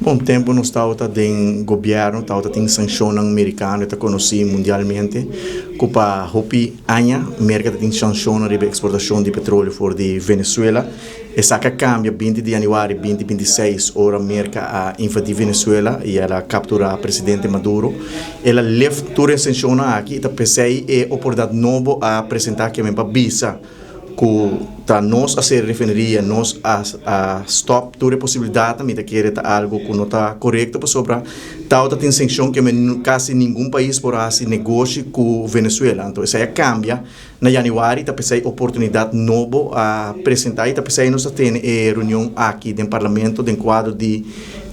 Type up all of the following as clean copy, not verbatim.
Bon, tempu nos tabata den gobièrnu tabata tin sanshonnan merikano, e ta konosí mundialmente ku pa hopi aña Merka ta tin sanshonnan riba eksportashon di petroleo for di Venezuela. Esaki a kambia 20 di yanüari 2026 ora Merka a invadí Venezuela i el a kapturá presidente Maduro. El a lift tur e sanshonnan aki i ta p'esei e oportunidat nobo a presentá kiamen pa bisa ku ta nos a sera refineria, nos a a stòp tur e posibilidatnan, mi ta kere ta algu ku no ta korekto pasobra tabata tin sanshon ke men kasi ningun pais por a hasi negoshi ku Venezuela. Anto esei a kambia na yanüari, ta p'esei oportunidat nobo a presentá i ta p'esei nos a tene e reunion aki den parlamento den kuadro di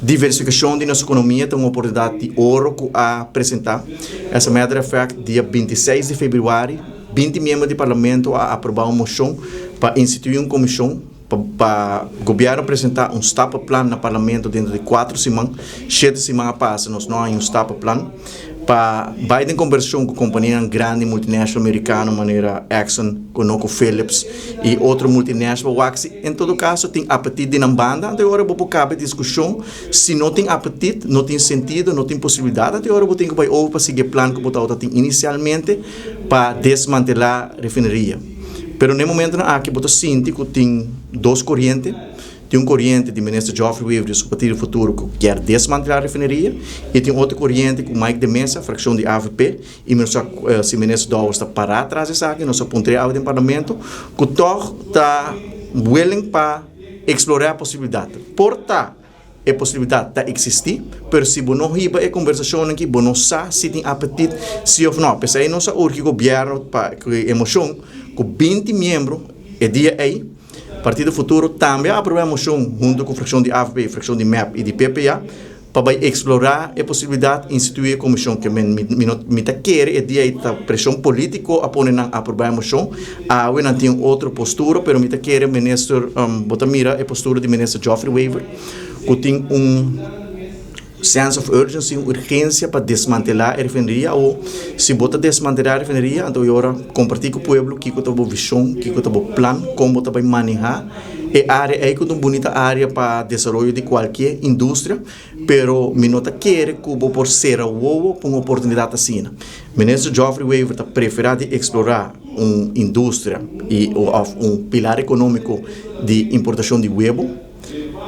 diversifikashon di nos ekonomia, ta un oportunidat di oro ku a presentá. As a matter of fact, dia 26 di febrüari, 20 miembro di parlamento a aprobá un moshon pa instituí un komishon pa pa gobièrnu presentá un stappenplan na parlamento dentro di 4 siman. 7 siman a pasa, nos no a haña un stappenplan pa bai den kombersashon ku kompanianan grandi multinational merikano manera Exxon, ConocoPhillips i otro multinational pa wak si en todo kaso tin apetit di nan banda. Anto e ora bo por kaba e diskushon. Si no tin apetit, no tin sentido, no tin posibilidat, anto e ora bo tin ku bai over pa sigui e plan ku bo tabata tin inisialmente pa desmantelá refineria. Pero na e momentonan aki bo ta sinti ku tin dos koriente. Tin un koriente di minister Geoffrey Wever di su Partido Futuro ku kier desmantelá refineria i tin otro koriente ku Mike de Meza, frakshon di avp, i mi no sa si minister Dowers ta pará tras esaki, nos a puntr'é awe den parlamento, ku tòg ta willing pa eksplorá e posibilidat. Por ta e posibilidat ta eksistí, pero si bo no hiba e kombersashonnan aki, bo no sa si tin apetit si òf no. P'esei nos a urgi gobièrnu pa ku e moshon ku 20 miembro e dia ei. Partido Futuro tambe a aprobá e moshon huntu ku frakshon di avp, frakshon di mep i di PPA pa bai eksplorá e posibilidat instituí e komishon ke men mi no mi ta kere e dia ei ta preshon polítiko a pone nan aprobá e moshon. Awe nan tin un otro postura, pero mi ta kere minister bo ta mira e postura di minister Geoffrey Wever ku tin un sense of urgency, un urgensia pa desmantelá e refineria. Awo si bo ta desmantelá e refineria, anto e ora kompartí ku pueblo kiko ta bo vishon, kiko ta bo plan, kon bo ta bai manehá e área ei ku ta un bunita área pa desaroyo di kualke industria, pero mi no ta kere ku bo por sera wowo pa un oportunidat asina. Minister Geoffrey Wever ta preferá di eksplorá un industria i òf un pilar ekonómiko di importashon di webo,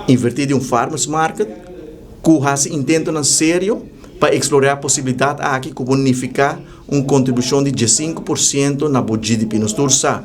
invertí den un farmers market ku hasi intentonan serio pa eksplorá posibilidat aki ku por nifiká un kontribushon di 15% na bo GDP. Nos tur sa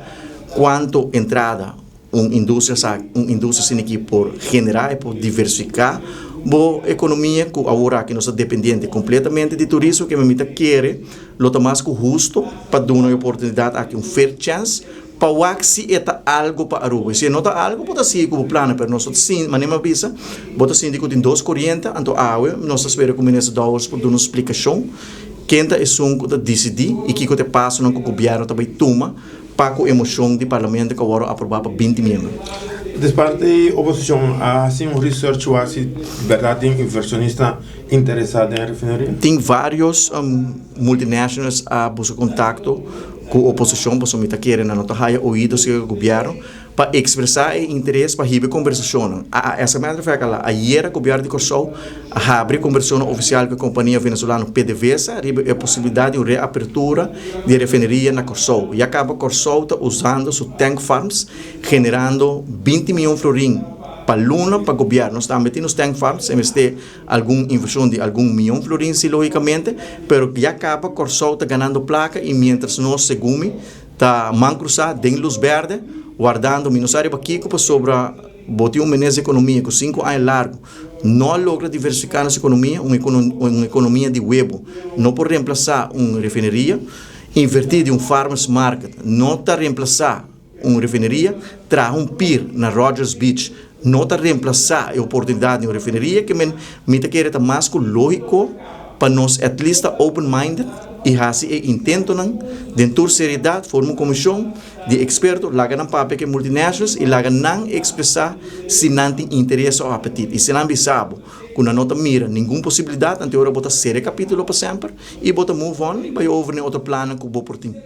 kuantu entrada un industria sa un industria asina aki por generá, e por diversifiká bo ekonomia ku awor aki nos ta dependiente kompletamente di turismo, ke mi ta kere lo ta mas ku husto pa duna e oportunidat aki un fair chance pa wak si e ta algu pa Aruba. I si e no ta algu, bo ta sigui ku bo plannan, pero nos ta sinti, manera mi a bisa, bo ta sinti ku tin dos koriente. Anto awe nos ta spera ku Minister Dowers por duna un splikashon ken ta esun ku ta disidí i kiko ta e pasonan ku gobièrnu ta bai tuma pa ku e moshon di parlamento ku a wòrdu aprobá pa 20 miembro. Des parti oposishon a hasi un research wak si bèrdat tin invershonista interesá den e refineria? Tin vários multinationals a buska kontakto ku oposishon pasobra mi ta kere nan no ta haya oido serka gobièrnu pa ekspresá e interes pa hiba e kombersashonnan. As a matter of fact, ayera gobièrnu di Kòrsou a habri kombersashonnan ofisial ku e kompania venezolano PDVSA riba e posibilidat di un reapertura di e refineria na Kòrsou. Ya kaba Kòrsou ta usando su tank farms generando 20 mion florin pa luna pa gobièrnu. Nos tambe tin nos tank farms, e mester algun invershon di algun mion florin si lógikamente, pero ya kaba Kòrsou ta ganando plaka i miéntras nos segun mi ta man krusá den lus bèrdè wardando mi no sa riba kiko, pasobra bo tin un minister di ekonomia ku 5 aña largu no a logra diversifiká nos ekonomia. Un ekonomia di webo no por remplasá un refineria, invertí den un farmers market no ta remplasá un refineria, traha un pier na Rogers Beach no ta remplasá e oportunidat di un refineria, ke men mi ta kere ta mas ku lógiko pa nos at least ta open minded i hasi e intentonan den tur seriedat, forma un komishon di eksperto, laga nan papia ku e multinationals i laga nan ekspresá si nan tin interes òf apetit. I si nan bisa bo ku nan no ta mira ningun posibilidat, anto e ora bo ta sera e kapítulo pa semper i bo ta move on i bai over na e otro plannan ku bo por tin.